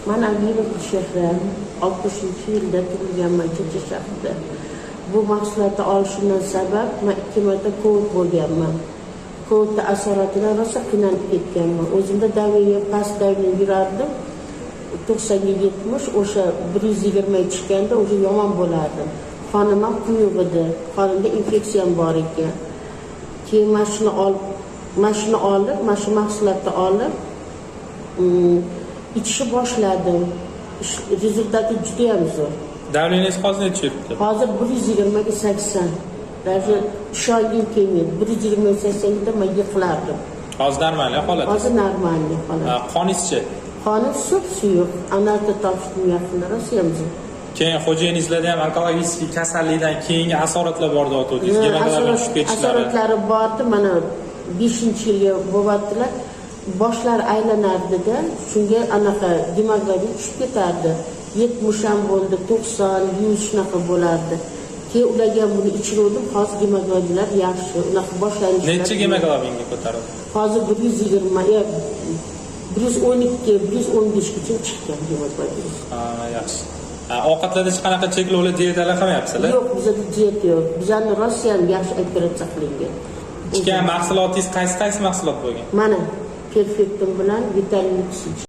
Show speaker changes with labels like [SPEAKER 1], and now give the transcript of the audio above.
[SPEAKER 1] Man Almira Gulchehra, 60-yilda tug'ilganman Chilcha shahrida. Bu mahsulotni olishimdan sabab man 2 marta Covid bo'lganman. Covidni asoratidan rosa qiynalib ketganman. O'zimda давление past, давление yurardim. 90 ga 70, o'sha 120 ga tushganda уже yomon bo'lardim. Qonim ham quyuq edi. Qonimda infeksiyam bor ekan. Keyin mana shuni olib, mana shu mahsulotni olib, ichishni boshladim. Результат i juda ham zo'r.
[SPEAKER 2] Давление ngiz hozir necha yuribdi?
[SPEAKER 1] Hozir 120 ga 80. Даже ishongim kelmaydi. 120 ga 80 da man yiqilardim.
[SPEAKER 2] Hozir нормальный holat.
[SPEAKER 1] Hozir нормальный holat.
[SPEAKER 2] Ha, qoningizchi?
[SPEAKER 1] Qonim sup suyuq. Analiz topshirdim yaqinda, rosa ham zo'r.
[SPEAKER 2] Keyin xo'jayiningizlarda ham onkologik kasallikdan keyingi asoratlar bor deyotgandingiz. Gemoglobin tushib ketishlari.
[SPEAKER 1] Asoratlari bordi. Mana 5-yilga bo'lyaptilar. Boshlari aylanardida, shunga anaqa gemoglobin tushib ketardi. 70 ham bo'ldi, 90, 100 shunaqa bo'lardi. Keyin ularga ham buni ichiruvdim, hozir gemoglobinlar yaxshi. Unaqa boshlanishlar.
[SPEAKER 2] Necha gemoglobinga ko'tarildi?
[SPEAKER 1] Hozir 120, 112, 115 gacha chiqqan gemoglobin.
[SPEAKER 2] Ha, yaxshi. Ha, ovqatlarda hech qanaqa cheklovlar, dietalar qilmayapsizlar?
[SPEAKER 1] Yo'q, bizada dieta yo'q. Bizani rosa ham yaxshi operatsiya qilingan.
[SPEAKER 2] Ichgan mahsulotingiz qaysi qaysi mahsulot bo'lgan?
[SPEAKER 1] Mana, Perfektum bilan Vitamin C.